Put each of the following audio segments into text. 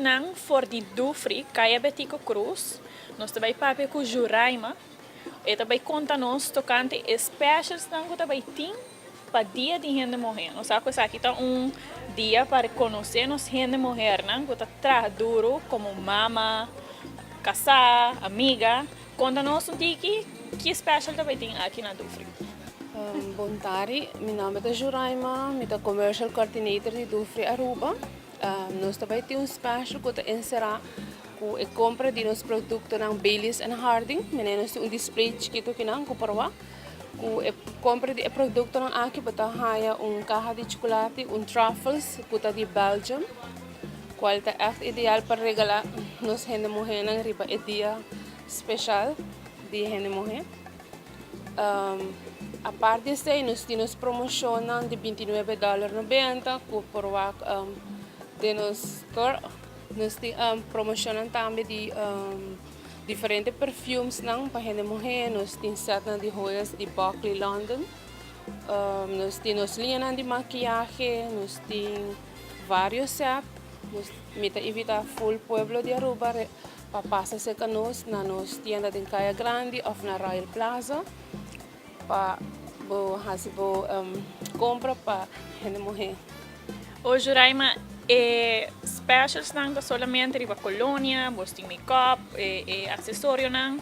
akinan for di Dufry, Kaya Betico Croes. Nos ta bay papia cu Juraima. E ta bay conta nos tocante e specialsnan cu ta bay tin pa Dia di Hende Muher. Nos sa cu esaki ta un dia pa reconoce nos hende muhernan cu ta traha duro como mama, casa, amiga. Conta nos un tiki ki special ta bay tin aki na Dufry. Bon tardi, mi nomber ta Juraima, mi ta Commercial Coordinator di Dufry Aruba. Nos ta bay tin un special cu ta encera cu e compra di nos productonan Baylis and Harding. Mene nos tin un display chikito akinan cu por wak. Cu e compra di e productonan aki bo ta haya un caha di chocolate, un truffles cu ta di Belgium, cual ta echt ideal pa regala nos hende muhernan riba e dia special di hende muher. Aparte di esey nos tin nos promocionnan di $29.90 cu por wak den nos store. Nos tin promocionnan tambe di diferente perfumesnan pa hende muher. Nos tin setnan di joyas di Buckley London. Nos tin nos liñanan di makiyahe, nos tin varios set. Nos mi ta invita full pueblo di Aruba pa pasa cerca nos na nos tienda den Caya Grandi of na Royal Plaza pa bo haci bo compra pa hende muher. O Juraima, e specialsnan ta solamente riba colonia, bo tin make-up, e accesorionan?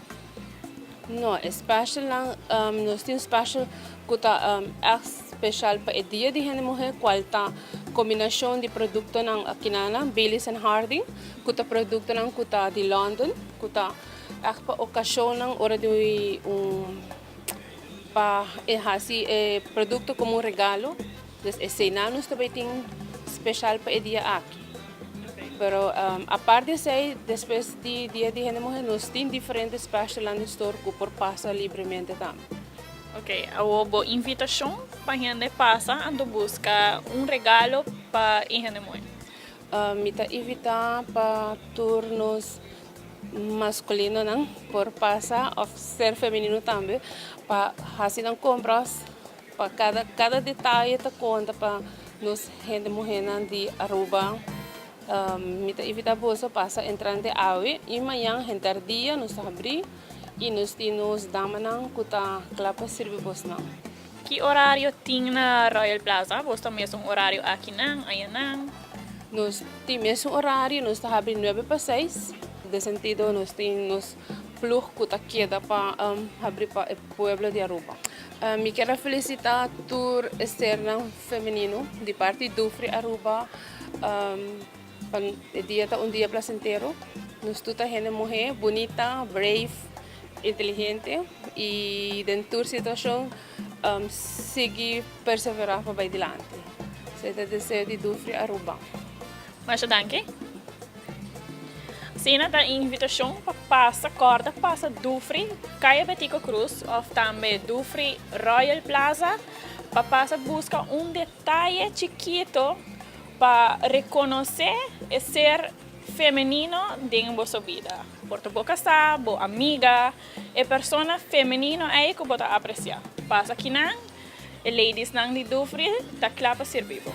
No, e specialnan, nos tin special cu ta echt special pa e Dia di Hende Muher, cual ta combinacion di productonan akinana, Baylis and Harding, cu ta productonan cu ta di London, cu ta echt pa ocasionnan ora di un pa haci e producto como un regalo. Dus eseynan nos tambe tin special pa e dia aki. Pero aparte di esey, despues di Dia di Hende Muher, nos tin diferente specialnan den store cu por pasa libremente tambe. Ok, awo bo invitacion pa hende pasa anto busca un regalo pa e hende muher. Mi ta invita pa tur nos masculinonan por pasa of ser femenino tambe pa haci nan compras, pa cada detaye ta conta pa nos hende muhernan di Aruba. Mi ta invita boso pasa entrante awe y mañan henter dia nos ta habri y nos tin nos damanan cu ta cla pa sirbi bosnan. Ki horario tin na Royal Plaza? Bos ta mes un horario akinan, ayanan? Nos tin mes un horario, nos ta habri 5:55. Den sentido nos tin nos ploeg cu ta keda pa habri pa e pueblo di Aruba. Mi kier a felicita tur e sernan femenino di parti Dufry Aruba. Pa e dia ta un dia placentero. Nos tur ta hende muher bunita, brave, inteligente y den tur situacion sigui persevera pa bay dilanti. Esey ta e deseo di Dufry Aruba. Masha danki. Asina ta invitacion pa pasa corda pasa Dufry Caya Betico Croes of tambe Dufry Royal Plaza pa pasa busca un detaye chikito pa reconoce e ser femenino den boso bida. Por ta bo casa, bo amiga, e persona femenino ey cu bo ta aprecia. Pasa kinan, e ladiesnan di Dufry ta cla pa sirbi bo.